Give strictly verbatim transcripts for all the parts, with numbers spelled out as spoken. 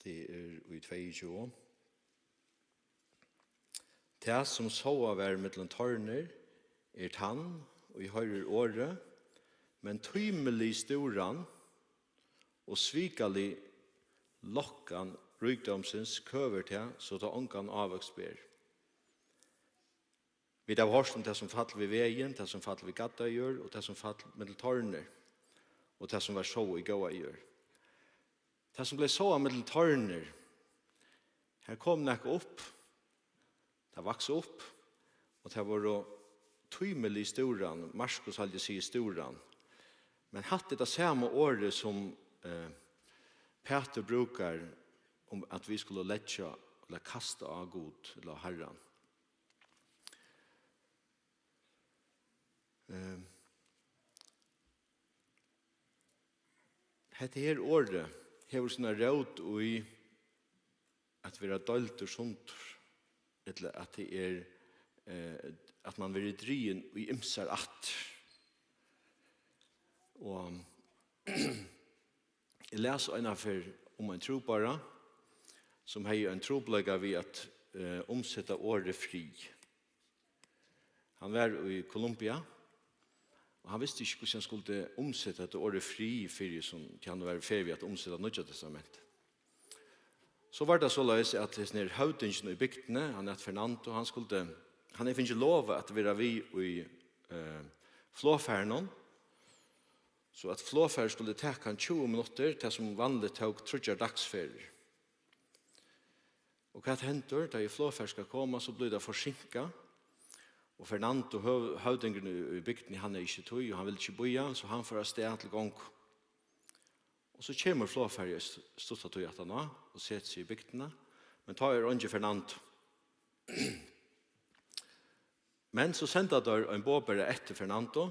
Tað er í tveyogtjúgu. Tað, sum sáað var millum tornir, er tann, ið hoyrir orðið, men tímilig stúran og svikalig lokkan ríkdómsins køvir tað, so tað ongan ávøkst ber. Vit hava hoyrt um tað, sum fall við vegin, tað, sum fall við gaddajørð, og tað, sum fall millum tornir, og tað, sum var sáað í góða jørð. Tað, sum bleiv sáað millum tornir, har kom nakað upp, tað vaks upp, og tað vóru tímilig stúran, Markus haldi eg sigur stúran. Men hatta er tað sama orðið, sum, eh, Pætur brúkar um, at vit skulu leggja, ella kasta á Gud, ella á Harran. Eh, hetta her orðið hevur sína rót í at vera deildur sundur, ella at tað er, eh, at mann verður drigin í ymsar ættir. Og eg las einaferð um ein trúboðara, sum hevði ein trupulleika við at, eh, umseta orðið frið. Hann var í Colombia, og hann visti ikki, hvussu hann skuldi umseta hetta orðið frið fyri, sum, tí hann var í ferð við at umseta Nýggja Testamentið. So var tað soleiðis, at hesin her høvdingin í bygdini, hann æt Fernando, hann skuldi, hann hevði fingið lov at vera við í, eh, flogfarinum, so at flogfarið skuldi taka hann tjúgu minuttir, tað sum vanligt tók tríggjar dagsferðir. Og hvat hendir, tá ið flogfarið skal koma, so blívur tað forsinkað. Og Fernando, høv-, høvdingurin í, í bygdini, hann hevði ikki tíð, og hann vildi ikki bíða, so hann fór avstað til gongu. Og so kemur flogfarið st-, stutta tíð aftaná og setir seg í bygdina, men tá er eingin Fernando. Men so senda teir ein boðbera eftir Fernando,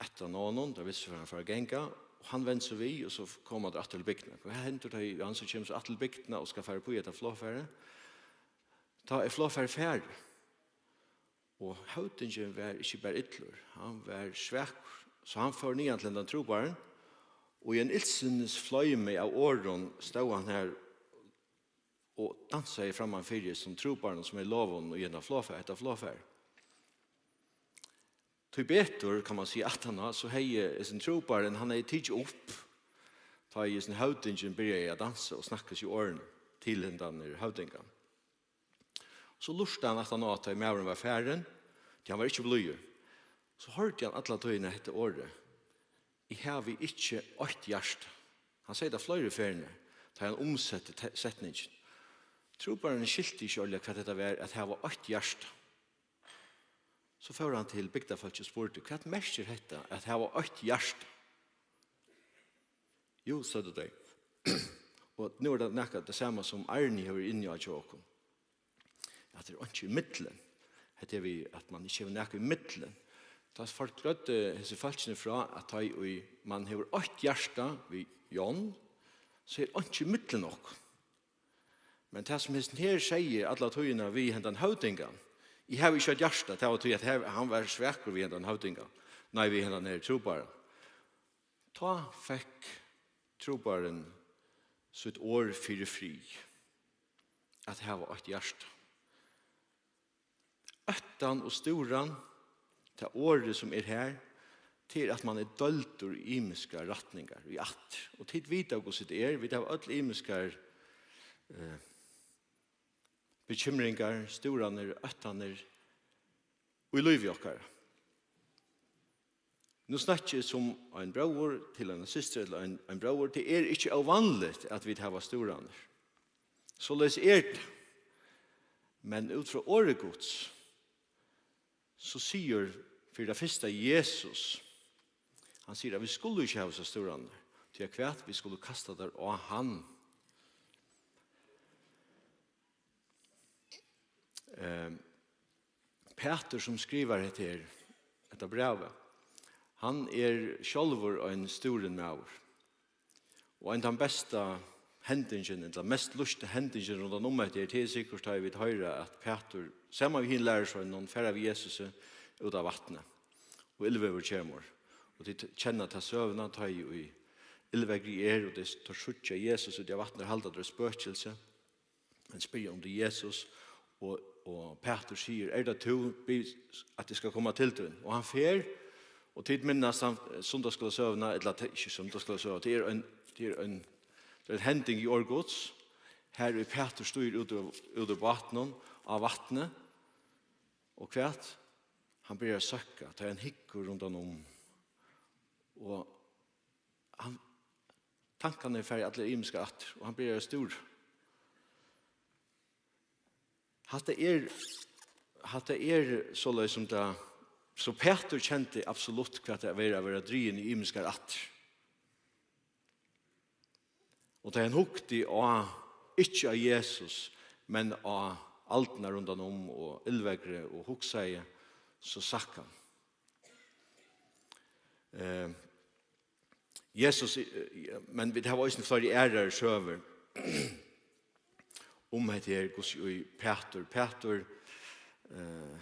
aftan á honum, teir vistu, hvar hann fór at ganga, og hann vendir seg við, og so koma teir aftur til bygdina. Hvat hendir, tá ið hann so kemur so aftur til bygdina og skal fara upp í hetta flogfarið? Tá er flogfarið farið. Og høvdingin var ikki bara illur, hann var svakur. So hann fór niðan til hendan trúboðaran, og í ein illsinnis floymi av orðum stóð hann har og dansaði framman fyri hesum trúboðaranum, sum hevði lovað honum í hetta flogfar, hetta flogfar. Tíbetur, kann man siga, aftaná, so hevði hesin trúboðarin, hann hevði tikið upp, tá ið hesin høvdingin byrjaði at dansa og snakka seg orðini til hendan her høvdingan. So lurtaði hann aftaná, tá ið maðurin var farin, tí hann var ikki blíður. So hoyrdi hann alla tíðina hetta orðið: Eg havi ikki eitt hjarta. Hann segði tað fleiri ferðir, tá ið hann umsetti te-, setningin. Trúboðarin skilti ikki ordiliga, hvat hetta var, at hava eitt hjarta. So fór hann til bygdarfólkið og spurdi: Hvat merkir hetta, at hava eitt hjarta? Jú, søgdu tey. Og nú er tað nakað tað sama, sum Arni hevur inni á hjá okkum, at tað er einki ímillum. Hetta er við, at mann ikki hevur nakað ímillum. Tá forgreiddu hesi fólkini frá, at tá ið mann hevur eitt hjarta við John, so er einki ímillum okkum. Men tað, sum hesin her segði alla tíðina við hendan høvdingan: Eg havi ikki eitt hjarta, tað var tí, at her, hann var svakur við hendan høvdingan. Nei, við hendan her trúboðaran. Tá fekk trúboðarin sítt orð fyri frið, at hava eitt hjarta. Óttin og stúran, tað orðið, sum er her, tað er, at mann er deildur í ymiskar rætningar, í ættir. Og tit vita, hvussu tað er. Vit hava øll ymiskar, eh, bekymringar, stúranir, óttanir í lívi okkara. Nú snakki eg sum ein bróðir til eina systur ella ein, ein bróðir. Tað er ikki óvanligt, at vit hava stúranir. Soleiðis er tað. Men út frá orði Guds, so sigur fyri tað fyrsta Jesus, hann sigur, at vit skulu ikki hava so stúranir, tí at hvat, vit skulu kasta tær á hann. Ehm, Pætur, sum skrivar hetta her, hetta brævið, hann er sjálvur ein stúrin maður. Og ein tann besta hendingin, ella mest lýsta hendingin rundan um hetta her, tað er sikkurt, tá ið vit hoyra, at Pætur, saman við hinum lærisveinunum, fara við Jesusi út á vatnið, og illveður kemur. Og tit kenna ta søguna, tá ið, illveðrið er, og teir, teir síggja Jesus úti á vatninum, halda, tað er eitt spøkilsi. Men spyrja um tað er Jesus, og, og Pætur sigur: "Er tað tú, bið at eg skal koma til tín." Og hann fer, og tit minnast hann, sunnudagsskúlasøguna, ella tað er ikki sunnudagsskúlasøga, tað er ein, tað er ein, tað er ein hending í orð Guds. Har er Pætur stígur út úr, út úr bátinum á vatni, og hvat? Hann byrjar at søkka, tá hann hyggur rundan um. Og hann, tankarnir fara allir ymiskar aftur, og hann byrjar at stúra. Hatta er, hatta er soleiðis sum tað, so Pætur kendi absolutt, hvat tað er at vera drigin í ymiskar ættir. Og tá hann hugdi á, ikki á Jesus, men á alduna rundan um og illveðrið og hugsaði, so sakk hann. Eh, Jesus, eh, men vit hava eisini fleiri aðrar søgur um hetta her, hvussu í Pætur, Pætur, eh,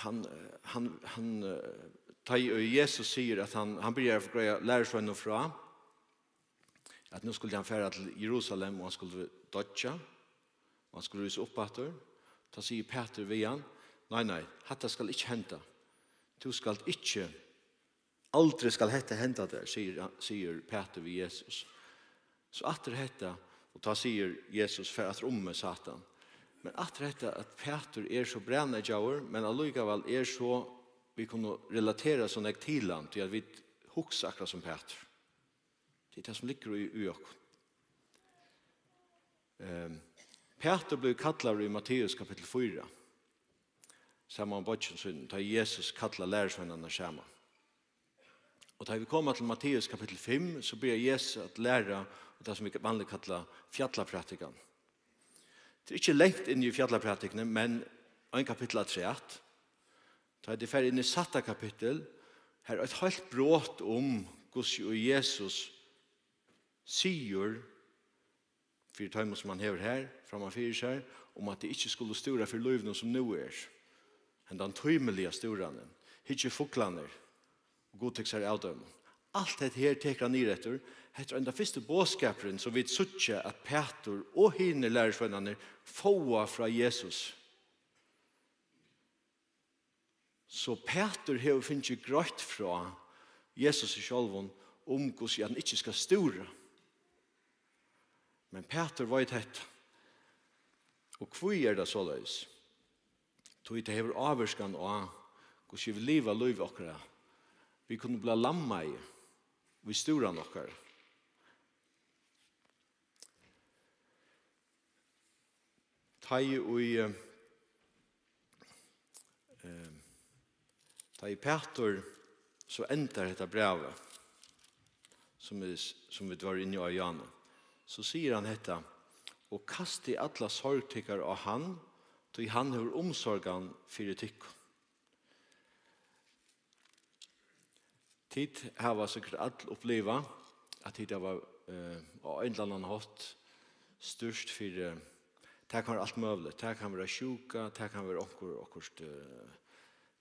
hann, eh, hann, hann, eh, tá ið Jesus sigur at hann, hann byrjar at forgreiða lærisveinunum frá, at nú skuldi hann fara til Jerusalem og hann skuldi doyggja, og hann skuldi rísa upp aftur, tá sigur Pætur við hann: "Nei, nei, hatta skal ikki henda. Tú skalt ikki, aldri skal hetta henda tær," sigur, sigur Pætur við Jesus. So aftur hetta, og tá sigur Jesus: "Far aftur um meg, Satan." Men aftur hetta, at Pætur er so bræneggjaður, men allíkavæl er so, vit kunnu relatera so nógv til hann, tí at vit hugsa akkurát sum Pætur. Tað er tað, sum liggur í, í okkum. Ehm, Pætur blívur kallaður í Matteus kapittul fýra, saman við beiggja sínum, tá Jesus kallar lærisveinarnar saman. Og tá vit koma til Matteus kapittul fimm, so byrjar Jesus at læra um tað, sum vit vanliga kalla fjallaprædikan. Tað er ikki langt inn í fjallaprædikuni, men ein kapittul afturat. Tá tit fara inn í sætta kapittul, her er eitt heilt brot um, hvussu Jesus sigur fyri teimum, sum hann hevur her framman fyri sær, um at tey ikki skulu stúra fyri lívinum, sum nú er. Hendan tímiliga stúranin. Hyggið, fuglarnir, og Gud tekur sær av teimum. Alt hetta her tekur hann niður eftir. Hetta er ein, tann fyrsti boðskapurin, sum vit síggja at Pætur og hinir lærisveinarnir fáa frá Jesus. So Pætur hevur fingið greitt frá Jesus sjálvum um, hvussu hann ikki skal stúra. Men Pætur veit hetta. Og hví er tað soleiðis? Tí tað hevur ávirkan á, hvussu vit liva lív okkara. Vit kunnu blíva lammaði við stúran okkara. Tá ið í, eh, eh, tá ið Pætur so endar hetta brævið, sum vit, sum vit vóru inni á í áðni, so sigur hann hetta: "Og kastið alla sorg tykkara á hann, tí hann hevur umsorgan fyri tykkum." Tit hava sikkurt øll upplivað, at tit hava, eh, á ein ella annan hátt stúrt fyri, tað kann vera alt møguligt, tað kann vera sjúka, tað kann vera onkur, okkurt, eh,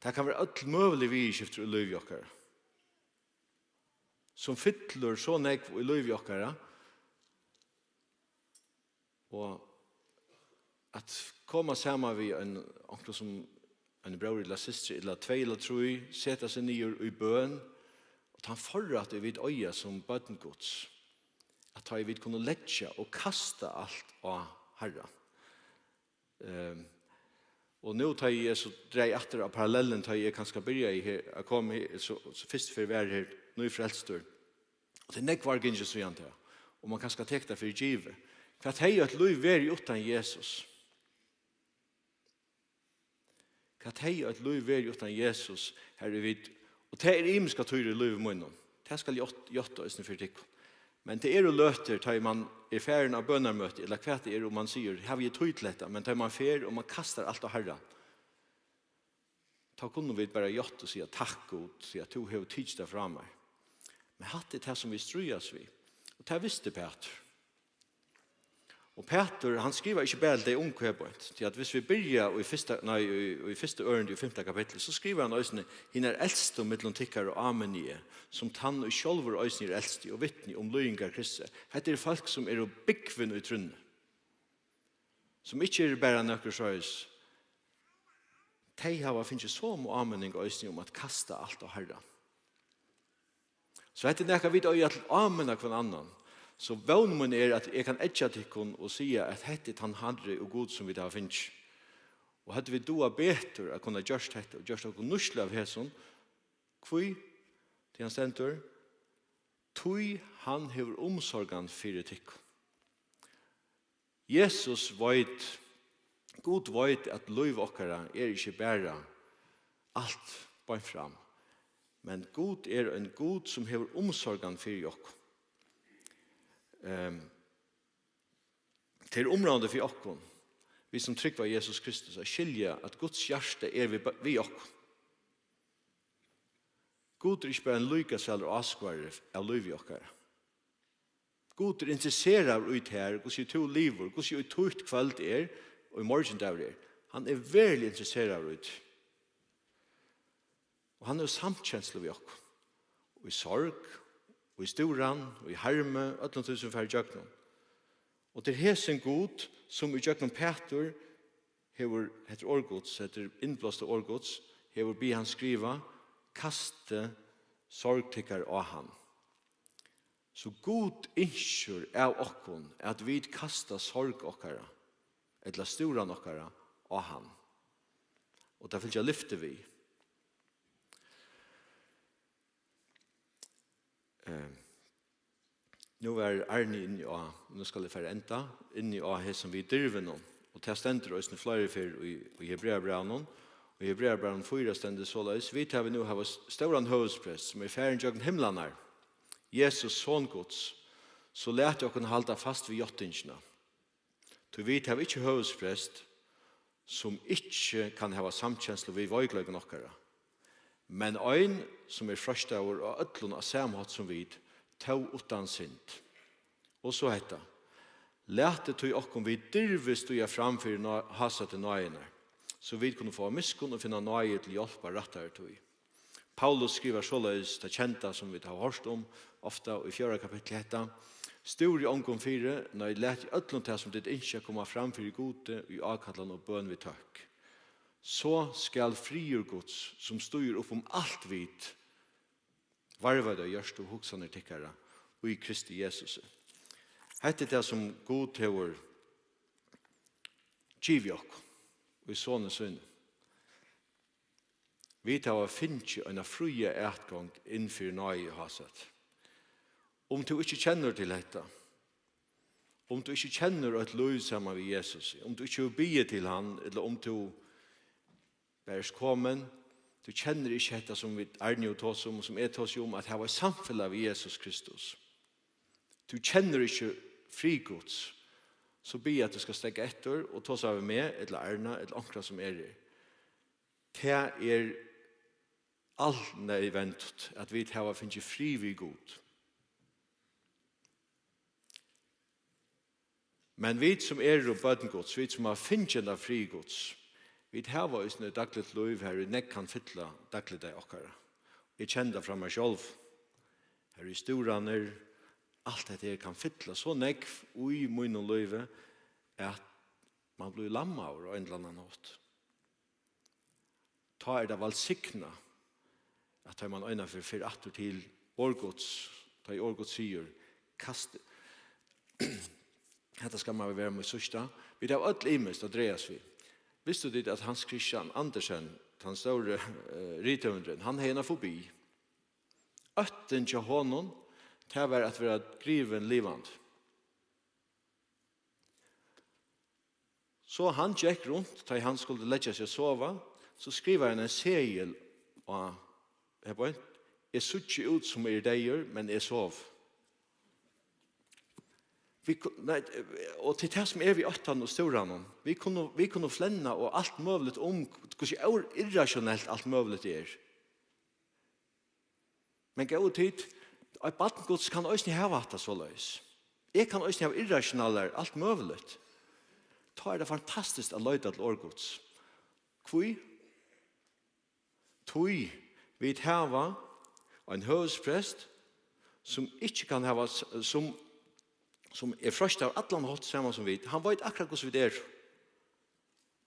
tað kann vera øll møgulig viðurskifti í lívi okkara, sum fyllir so nógv í lívi okkara, og at koma saman við ein, onkrum sum ein bróður ella systir, ella tvey ella trý, seta seg niður í bøn, og tann forrætt, ið vit eiga sum børn Guds, at tá ið vit kunnu leggja og kasta alt á Harran. Ehm, og nú, tá eg so dragi aftur á parallellin, tá eg kanska byrjaði her, at koma her, so, so fyrstu ferð var her nýfrelstur, og tað er nógv ár gingið síðan tað, og man kanska tekur tað fyri givið. Hvat hevði eitt lív verið uttan Jesus? Hvat hevði eitt lív verið uttan Jesus, Harri, vit? Og tað er ymiskar tíðir í lívi mínum. Tað skal eg játt-, játta eisini fyri tykkum. Men tað eru løtur, tá ið man er farin á bønarmøti, ella hvat tað er, og man sigur: "Havi eg tíð til hetta?" Men tá ið man fer, og man kastar alt á Harran, tá kunnu vit bara játta og siga: "Takk, Gud, tí at tú hevur tikið tað frá mær." Men hatta er tað, sum vit stríðast við. Og tað visti Pætur. Og Pætur, hann skrivar ikki bara til tey ungu her beint, tí at viss vit byrja í fyrsta, nei, í, í fyrsta ørindi í fimta kapitli, so skrivar hann eisini: "Hinar elstu millum tykkara áminni eg, sum tann, ið sjálvur eisini er elsti og vitni um líðingar Kristi." Hetta eru fólk, sum eru búgvin í trúnni, sum ikki eru bara nøkur soleiðis, tey hava fingið somu áminning eisini um at kasta alt á Harran. So hetta er nakað, vit eiga at áminna hvønn annan. So vón mín er, at eg kann eggja tykkum og siga, at hetta er tann Harri og Gud, sum vit hava fingið. Og høvdu vit dugað betur at kunna gjørt hetta og gjørt okkum nýtslu av hesum, hví? Tí hann stendur: "Tí hann hevur umsorgan fyri tykkum." Jesus veit, Gud veit, at lív okkara er ikki bara alt beint fram, men Gud er ein Gud, sum hevur umsorgan fyri okkum. Ehm, tað er umráðandi fyri okkum, vit sum trúgva á Jesus Kristus, at skilja, at Guds hjarta er við, við okkum. Gud er ikki bara ein líkasælur áskoðari av lívi okkara. Gud er interesseraður í tær, hvussu tú livir, hvussu títt kvøld er, og í morgin dagur er. Hann er veruliga interesseraður í tí. Og hann hevur samkenslu við okkum. Og í sorg, og í stúran, og í harmi, øllum tí sum fer ígjøgnum. Og til hesin Gud, sum ígjøgnum Pætur hevur, hetta er orð Guds, hetta er innblásta orð Guds, hevur biðið hann skriva: "Kastið sorg tykkara á hann." So Gud ynskir av okkum, at vit kasta sorg okkara, ella stúran okkara, á hann. Og tað fylgja lyfti við. Eh, nú var Arni inni á, nú skal eg fara at enda, inni á hesum við dirvinum, og tað stendur eisini fleiri ferð í, í Hebreabrævinum, og í Hebreabrævinum fýra stendur soleiðis: "Vit hava nú hava s-, stóran høvuðsprest, sum er farin gjøgnum himlarnar, Jesus, Son Guds, so latið okkum halda fast við játtingina. Tí vit hava ikki høvuðsprest, sum ikki kann hava samkenslu við veikleikum okkara, men ein, sum er freistaður á øllum á sama hátt sum vit, tó uttan synd." Og so hetta: "Latið tí okkum við dirvi stíga fram fyri ná-, hásæti náðinnar, so vit kunnu fáa miskunn og finna náði til hjálpar rættari tíð." Paulus skrivar soleiðis, tað kenda sum vit hava hoyrt um ofta í fjórða kapitli hetta: "Stúrið ongum fyri, nei, latið í øllum tað, sum tit ynskja, koma fram fyri Gudi í ákallan og bøn við tøkk. So skal friður Guds, sum stígur upp um alt vit, varðveita hjørtu og hugsanir tykkara í Kristi Jesusi." Hetta er tað, sum Gud hevur givið okkum í Soni sínum. Vit hava fingið eina fría atgongd inn fyri náði og hásæti. Um tú ikki kennir til hetta, um tú ikki kennir eitt lív saman við Jesus, um tú ikki hevur biðið til hann, ella um tú bara ert komin, tú kennir ikki hetta, sum vit Arni og tosa um, og sum eg tosi um, at hava eitt samfelag við Jesus Kristus. Tú kennir ikki frið Guds, so biði eg, at tú skal steðga eftir og tosa við meg, ella Arna, ella onkran, sum er her. Tað er alneyðvendigt, at vit hava fingið frið við Gud. Men vit, sum eru børn Guds, vit, sum hava fingið henda frið Guds, vit hava eisini eitt dagligt lív, har ið nógv kann fylla dagligdag okkara. Eg kenni tað frá mær sjálv. Har ið stúranir, alt hetta her kann fylla so nógv í mínum lívi, at mann blívur lammaður á ein ella annan hátt. Tá er tað vælsignað, at tá man einaferð fer aftur til orð Guds, tá ið orð Guds sigur: "Kast." Hetta skal man vera mítt síðsta. Vit hava øll ymiskt at dragast við. Vistu tit, at Hans Christian Andersen, tann stóri, eh, rithøvundurin, hann hevði eina fobi? Óttin hjá honum, tað var at vera grivin livandi. So hann gekk runt, tá ið hann skuldi leggja seg at sova, so skrivaði hann ein seðil á, her beint: "Eg síggi út, sum eg eri deyður, men eg sov." Vit ku-, nei, og til tað sum er við óttan og stúranum, vit kunnu, vit kunnu flenna og alt møguligt um, hvussu óirrationelt alt møguligt er. Men góðu tit, eitt barn Guds kann eisini hava hatta soleiðis. Eg kann eisini hava irrationalar, alt møguligt. Tá er tað fantastiskt at leita til orð Guds. Hví? Tí vit hava ein høvuðsprest, sum ikki kann hava s-, sum, sum er freistaður á allan hátt, sama sum vit. Hann veit akkurát, hvussu vit eru.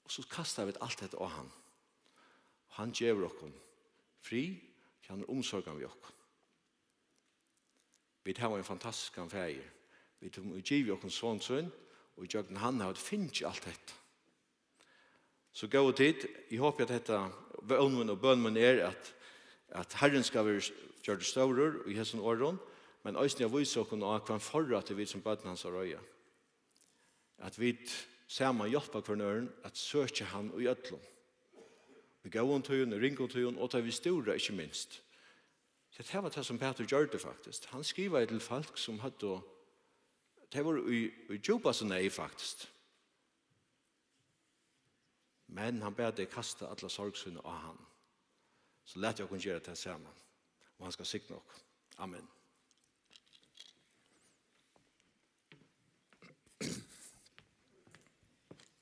Og so kasta vit alt hetta á hann. Og hann gevur okkum frið, tí hann er umsorgan við okkum. Vit hava ein fantastiskan faðir. Vit hava givið okkum son sín, og ígjøgnum hann hava vit fingið alt hetta. So góðu tit, eg hopi, at hetta, vón mín og bøn mín er, at, at Harrin skal vera gjørdur stórur í hesum orðum, men eisini at vísa okkum á, hvønn forrætt vit sum børn hansara eiga. At vit saman hjálpa hvørjum øðrum at søkja hann í øllum. Í góðum tíðum, í ringum tíðum, og tá vit stúra, ikki minst. So tað var tað, sum Pætur gjørdi, faktiskt. Hann skrivaði til fólk, sum høvdu, tey vóru í, í djúpastu neyð, faktiskt. Men hann bað tey kasta alla sorg sína á hann. So lat okkum gera tað saman, og hann skal signa okkum. Amen.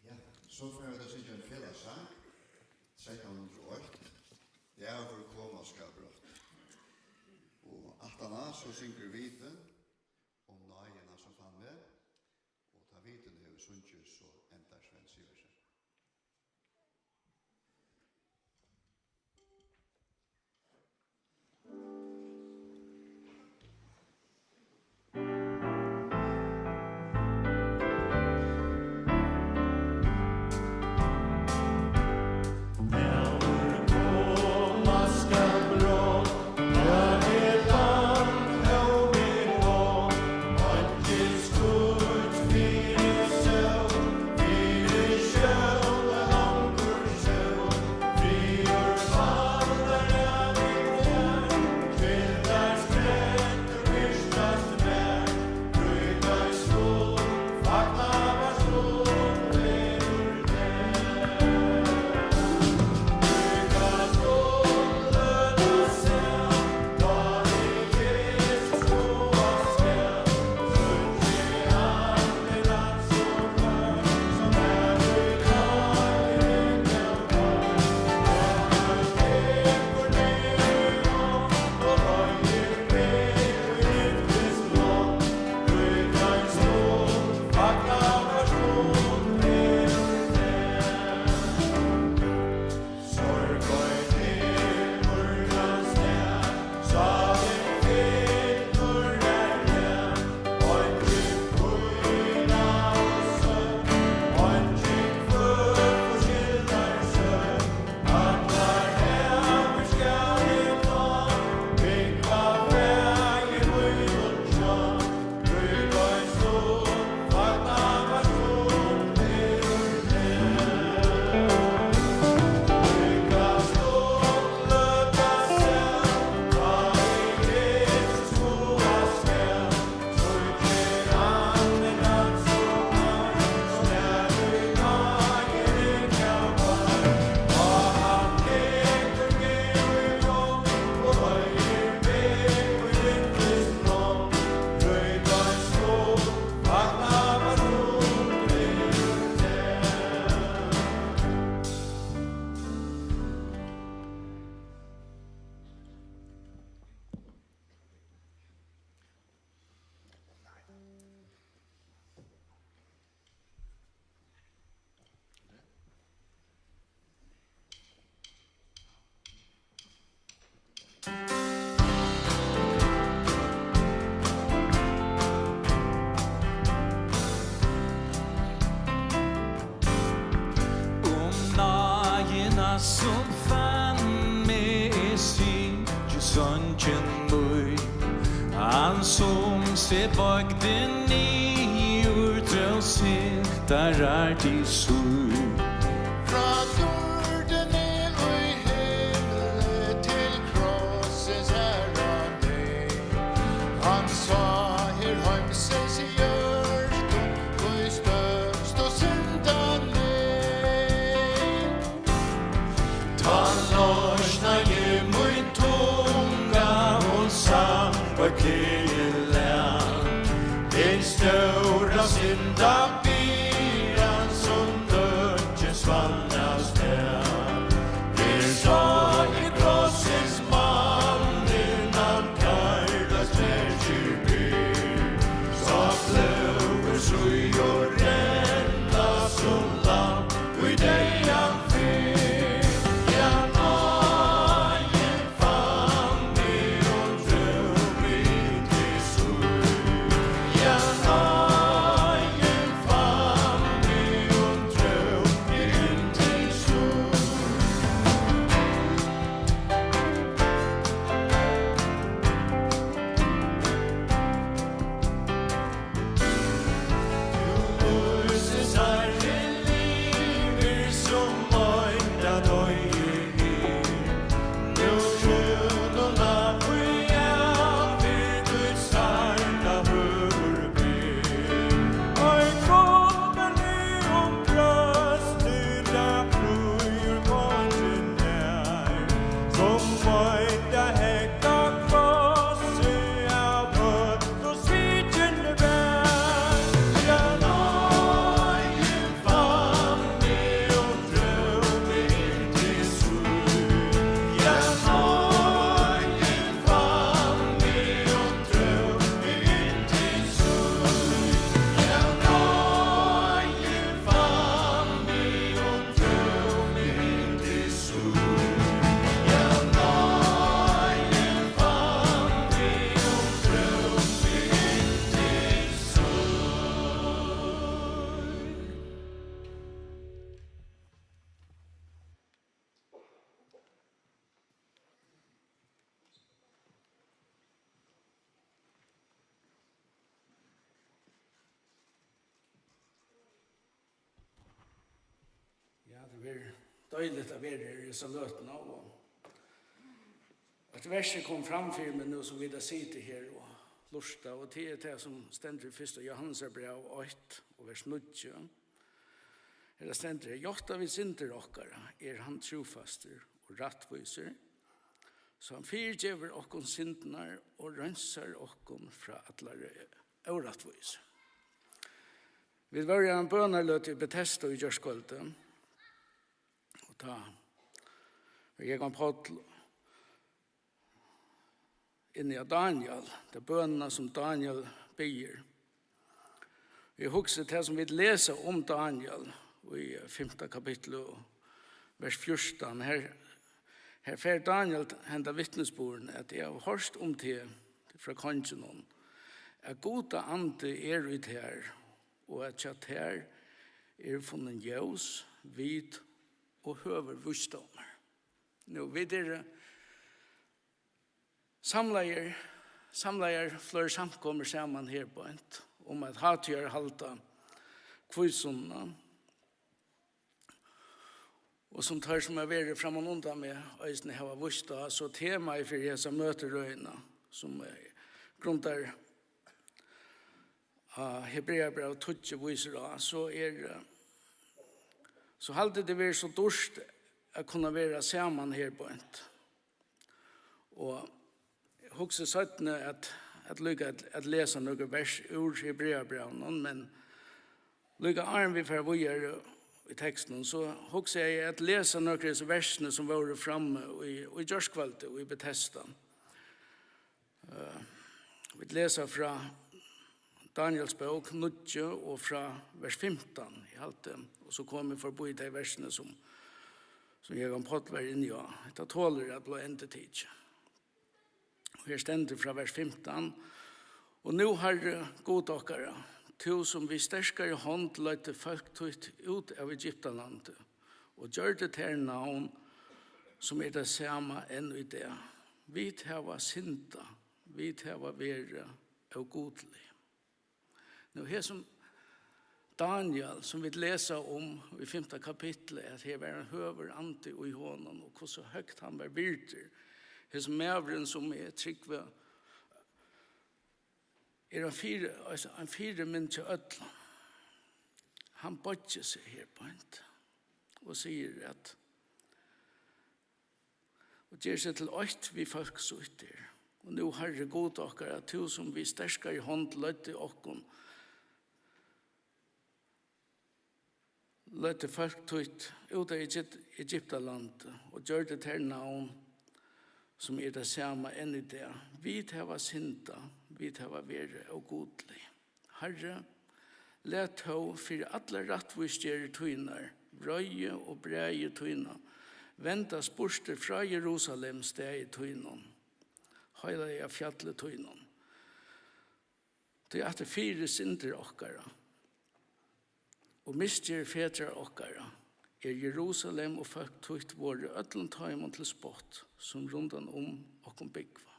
Ja, so fara vit at syngja ein felagssang, trettan hundrað og eitt, Dagur koma skal brátt. Og aftaná so syngur Vitin um náðina sum fann meg, og tá Vitin hevur sungið, so endar Svend Sivertsen. Um náðina, sum fann meg, eg syngi songin mín. Hann, sum seg boygdi niður, dró syndarar til sín. Frá dýrdini í himli til krossins harðan neyð. Hann sá her heimsins hjørtum í størstu syndini. Tá loysnaði mín tunga, hon sang eitt gleðilag. Eg Stóra syndabyrðan sum økið svann av stað. Her sá eg krossins mannin, hann kærleiksmerkir ber. Sá blóðið síður renna sum lamb í deyðan fer. Ja, náðin Ja, tað er deiligt at vera her í hesa løtuna, og eitt vers er komið fram fyri meg nú, sum vit hava sitið her og lurtað, og tað er tað, sum stendur í fyrsta Jóhannesarbræv eitt og vers níggju. Her stendur: Játta vit syndir okkara, er hann trúfastur og rættvísur, so hann fyrigevur okkum syndirnar og reinsar okkum frá allari órættvísi. Vit vóru í eini bønarløtu í Betesda í gjárkvøldið, og tá var Jógvan Páll inni á Daniel, ta bønina, sum Daniel biður. Eg hugsi, tað sum vit lesa um Daniel í fimta kapitli og vers fjúrtan, her, her fær Daniel henda vitnisburðin, at: Eg havi hoyrt um teg frá konginum, at Guda andi er í tær, og at hjá tær er funnin ljós, vit og høgur vísdómur. Nú, vit eru samlaðir, samlaðar fleiri samkomur saman her beint um at hátíðarhalda hvítusunnu. Og sum teir, sum hava verið framman undan meg, eisini hava víst á, so temaið fyri hesa møtirøðina, sum, eh, grundar á Hebreabræv tíggju vísir á, so er, eh, so haldi eg, tað verður so dýrt at kunna vera saman her beint. Og eg hugsi seinni at, at líka at, at lesa nøkur vers úr Hebreabrævinum, men líka áðrenn vit fara víðari í tekstinum, so hugsi eg at lesa nøkur av hesum versini, sum vóru frammi í, í gjárkvøldið í Betesda. Eh, vit lesa frá Daniels bók níggju og frá vers fimtan, eg haldi, og so komi eg forbí tey versini, sum, sum Jógvan Páll var inni á. Hetta tolir at blíva endurtikið. Og her stendur frá vers fimtan: Og nú, Harri Gud okkara, tú, sum við sterkari hond leiddi fólk títt út av Egyptalandi og gjørdi tær navn, sum er tað sama enn í dag, vit hava syndað, vit hava verið ógudilig. Nú, hesin Daniel, sum vit lesa um í fimta kapitli, at her var ein høgur andi í honum, og hvussu høgt hann var virdur. Hesin maðurin, sum eg trúgvi, er ein fyri-, ein fyrimynd hjá øllum. Hann boyggir seg her beint og sigur at, og ger seg til eitt við fólk sítt her. Og nú, Harri Gud okkara, tú, sum við sterkari hond leiddi okkum løgdu fólk títt út av Egypt-, Egyptalandi og gjørdu tær navn, sum er tað sama enn í dag. Vit hava syndað, vit hava verið ógudlig. Harri, lat tó fyri allar rættvísgerðir tínar, vreiði og bræði tína, vendast burtur frá Jerusalem, staði tínum, heilaga fjalli tínum. Tí at fyri syndir okkara og misgerð fedrar okkara er Jerusalem og fólk títt vorðið øllum teimum til spott, sum rundan um okkum búgva.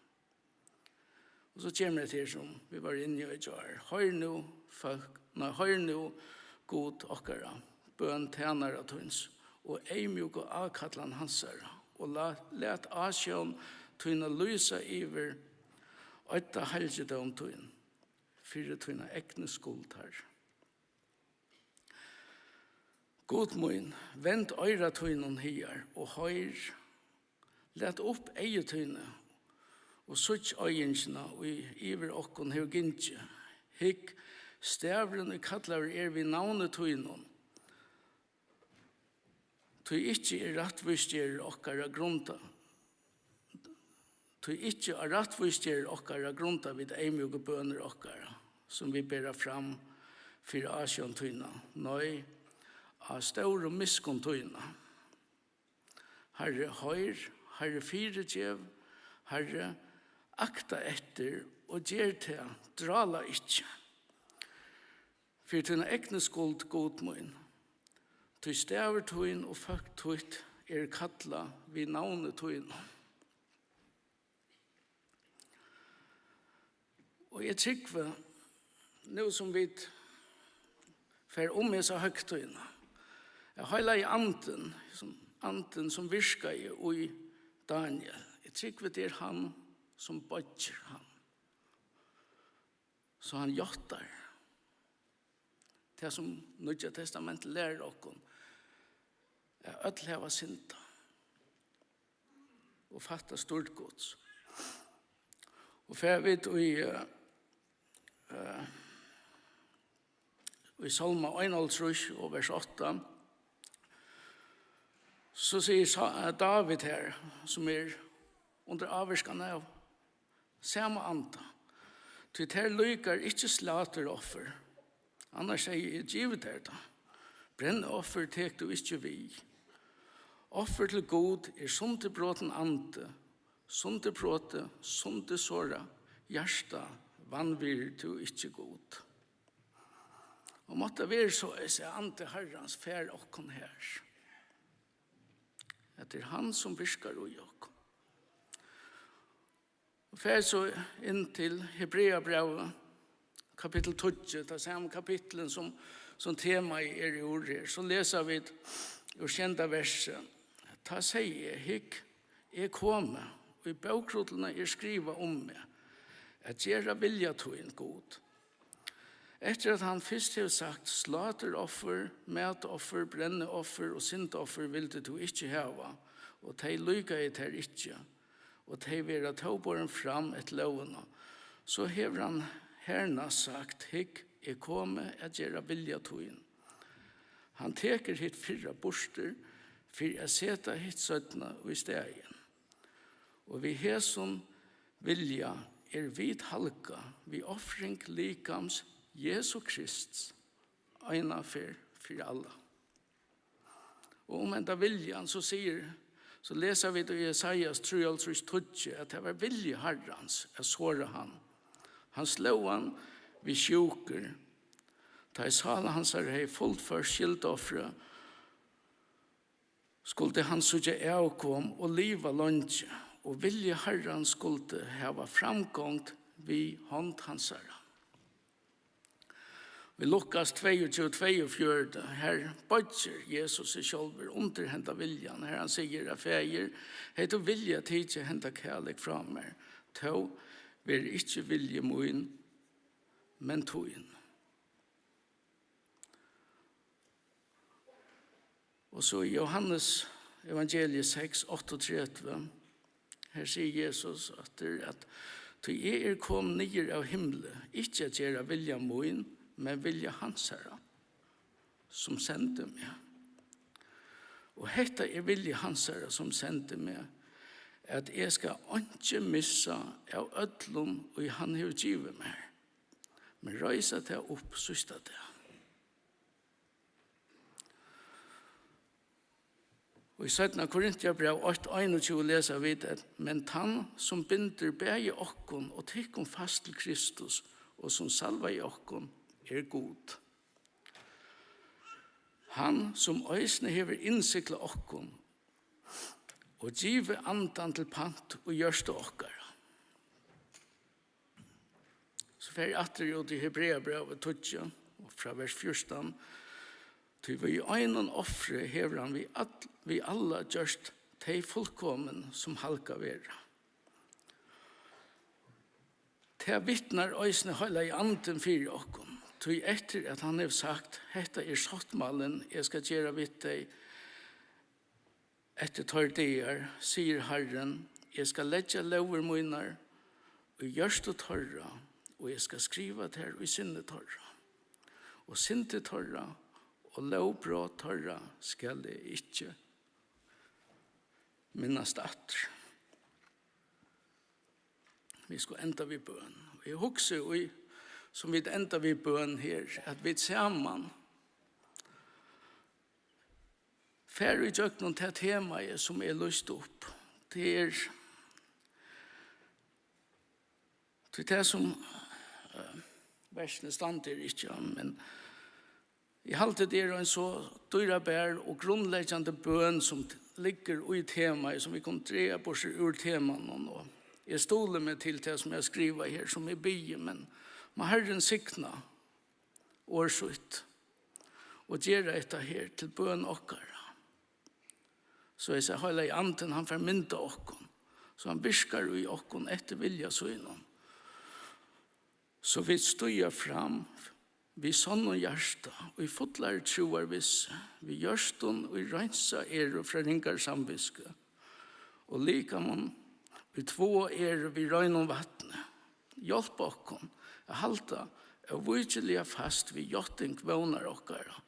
Og so kemur hetta her, sum vit vóru inni á í gjár. Hoyr nú, fólk, nei, hoyr nú, Gud okkara, bøn tænara tíns, og eyðmjúku ákallan hansara, og la-, lat ásjón tína lýsa yvir, oydda heilgidóm tín, fyri tína egnu skuld, Harri. Gud mín, vend oyra tínum higar og hoyr, lat upp eygu tíni og síggj oyðingina, ið yvir okkum hevur gingið. Hygg, staðurin, ið kallaður er við navni tínum, tí ikki er rættvísgerð okkara grunda, tí ikki á rættvísgerð okkara grunda vit eyðmjúku bønir okkara, sum vit bera fram fyri ásjón tína, nei, á stóru miskunn tína. Harri, hoyr, Harri, fyrigev, Harri, akta eftir og ger tað, drála ikki. Fyri tína egnu skuld, Gud mín, tí staður tín og fólk títt er kallað við navni tínum. Og eg trúgvi, nú sum vit fara um hesa høgtíðina, at Heilagi Andin, sum, Andin, sum virkaði í Daniel, eg trúgvi, tað er hann, sum boyggir hann, so hann játtar. Tað, sum Nýggja Testamentið lærir okkum, at øll hava syndað og fattast dýrd Guds. Og fara vit í, eh, eh, í Sálma einoghálvtrýss og vers átta, so sigur Sa-, eh, Dávid her, sum er undir ávirkan av sama anda: Tí tær líkar ikki sláturoffur, annars hevði eg givið tær tað. Brennioffer tekur tú ikki við. Offur til Gud er sundurbrotin andi, sundurbrotið, sundursárað hjarta vanvirðir tú ikki, Gud. Og mátti vera so, at andi Harrans fær okkum her, at tað er hann, sum virkar í okkum. Og fer so inn til Hebreabrævið, kapittul tíggju, tað sama kapitlið sum, sum temaið er úr her. So lesa vit úr sjeynda versi: Tá segði eg: Hygg, eg komi, og í bókrulluna er skrivað um meg, at gera vilja tín, Gud. Eftir at hann fyrst hevur sagt: Sláturoffur, matoffur, brennioffer og syndoffur vildi tú ikki hava, og tey líkaði tær ikki, og tey verða tó borin fram eftir lógini, so hevur hann hernæst sagt: Hygg, eg komi at gera vilja tín. Hann tekur hitt fyrra burtur, fyri at seta hitt seinna í staðin. Og við hesum vilja er vit halgað við ofring likams Jesu Krists eina ferð fyri allar. Og um henda viljan, so sigur, so lesa vit í Esaias trýoghálvtrýss tíggju, at tað var vilji Harrans at såra hann. Hann sló hann við sjúkur. Tá ið sál hansara hevði fullført skylduofrið, skuldi hann síggja avkom og liva leingi, og vilji Harrans skuldi hava framgongd við hond hansara. Í Lukas tveyogtjúgu tveyogfjøruti, her boyggir Jesus seg sjálvur undir henda viljan, har hann sigur, at: Faðir, hevði tú viljað, tikið henda kalik frá mær, tó verði ikki vilji mín, men tín. Og so í Jóhannes evangeliið seks áttaogtretivu, her sigur Jesus aftur, at: Tí eg er komin niður av himli, ikki at gera vilja mín, men vilja hansara. sum sendi meg. Og hetta er vilji hansara, sum sendi meg, at eg skal einki missa av øllum, ið hann hevur givið mær, men reisa tað upp síðsta dag. Og í seinna Korintbræv eitt einogtjúgu lesa vit, at: "Men tann, sum bindur bæði okkum og tykkum fast til Kristus, og sum salvaði okkum, er Gud. Hann, sum eisini hevur innsiglað okkum og givið Andan til pant í hjørtu okkara." So fari eg aftur út í Hebreabrævið tíggju, og frá vers fjúrtan: "Tí við einum offri hevur hann við all-, við alla gjørt tey fullkomin, sum halgað verða." Tað vitnar eisini Heilagi Andin fyri okkum, tí eftir at hann hevur sagt: "Hetta er sáttmálin, eg skal gera við tey eftir teir dagar, sigur Harrin, eg skal leggja lógir mínar í hjørtu teirra, og eg skal skriva tær í sinni teirra, og syndir teirra og lógbrot teirra skal eg ikki minnast aftur." Vit skulu enda við bøn. Og eg hugsi í, sum vit enda við bøn her, at vit saman fara í gjøgnum tað temaið, sum er lýst upp. Tað er, tí tað sum, eh, versini standa er ikki, men eg haldi, tað er ein so dýrabær og grundleggjandi bøn, sum t-, liggur í temaið, sum vit kunnu draga burtur úr temanum. Og eg stúli meg til tað, sum eg skrivi her, sum eg biði, men má Harrin signa orð sítt og gera hetta her til bøn okkara. So eg sigi, Heilagi Andin, hann fær mynda okkum, so hann virkar í okkum eftir vilja sínum, so vit stíga fram við sonnum hjarta, í fullari trúarvissu, við hjørtum, ið reinsað eru frá ringari samvitsku, og likamum, ið tváað eru við reinum vatni. Hjálp okkum at halda óvíkiliga fast við játting vónar okkara,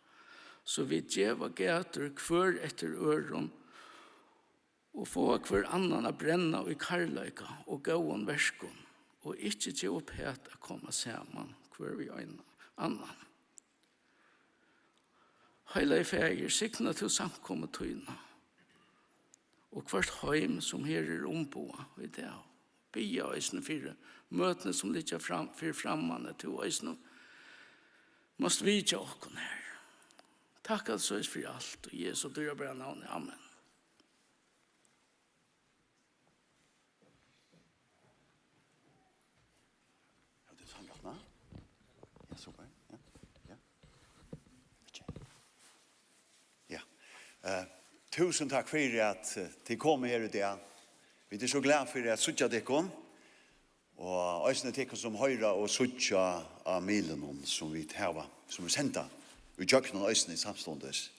so vit geva gætur hvør eftir øðrum og fáa hvør annan at brenna í kærleika og góðum verkum, og ikki geva uppat at koma saman hvør við ein annan. Heilagi Faðir, signa tú samkomu tína og hvørt heim, sum her er umboðað í dag. Biðja eisini fyri møtini, sum liggja fram, fyri framman, at tú eisini mást vitja okkum her. Takk, Faðir, fyri alt, í Jesu dýrabara navni. Amen. Hevur tú sangað, na? Ja, super. Ja. Ja. Ok. Ja. Eh, túsund takk fyri at, eh, tit komu her í dag. Vit eru so glað fyri at síggja tykkum. Og eisini tykkum, sum hoyra og síggja á miðlunum, sum vit hava, sum vit senda í gjøgnum eisini samstundis.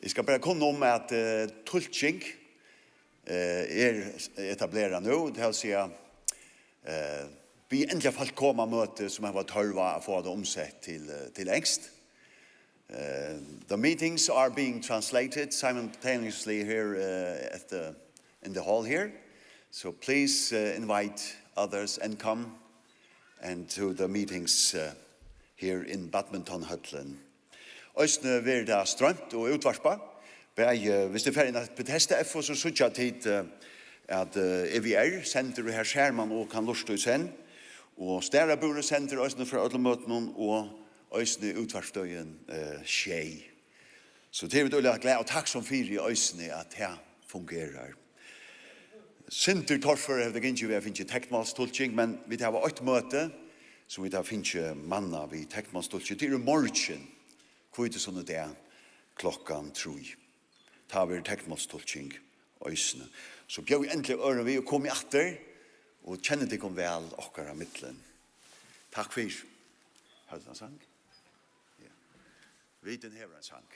Eg skal bara kunna um, at, eh, tulking, eh, er etablerað nú, tað vil siga, eh, vit endiliga fólk koma á møti, sum hava tørv á at fáa tað umsett til, eh, til enskt. Uh, the meetings are being translated simultaneously here, uh, at the, in the hall here. So please, uh, invite others and come and to the meetings, uh, here in Badmintonhøllin. Eisini verður tað stroymt og útvarpað. Bæði, eh, hvis tit fara inn á Bethesda F O, so síggja tit, eh, at, eh, E V R sendir, og her sær man og kann lurta í senn. Og Starabúri sendir eisini frá øllum møtunum, og eisini útvarpsstøðin, eh, sjey. So tað eru vit øgiliga glað og takksom fyri eisini, at tað fungerar. Sindur torført hevur tað gingið við at fingið teknmálstulking, men vit hava eitt møti, sum vit hava fingið mannað við teknmálstulking. Tað er í morgin, hvítusunnudag, klokkan trý. Tá verður teknmálstulking eisini. So bjóðið endiliga øðrum við og komið aftur og kennið tykkum væl okkara millum. Takk fyri. Hevur tú ein sang? Ja. Vitin hevur ein sang.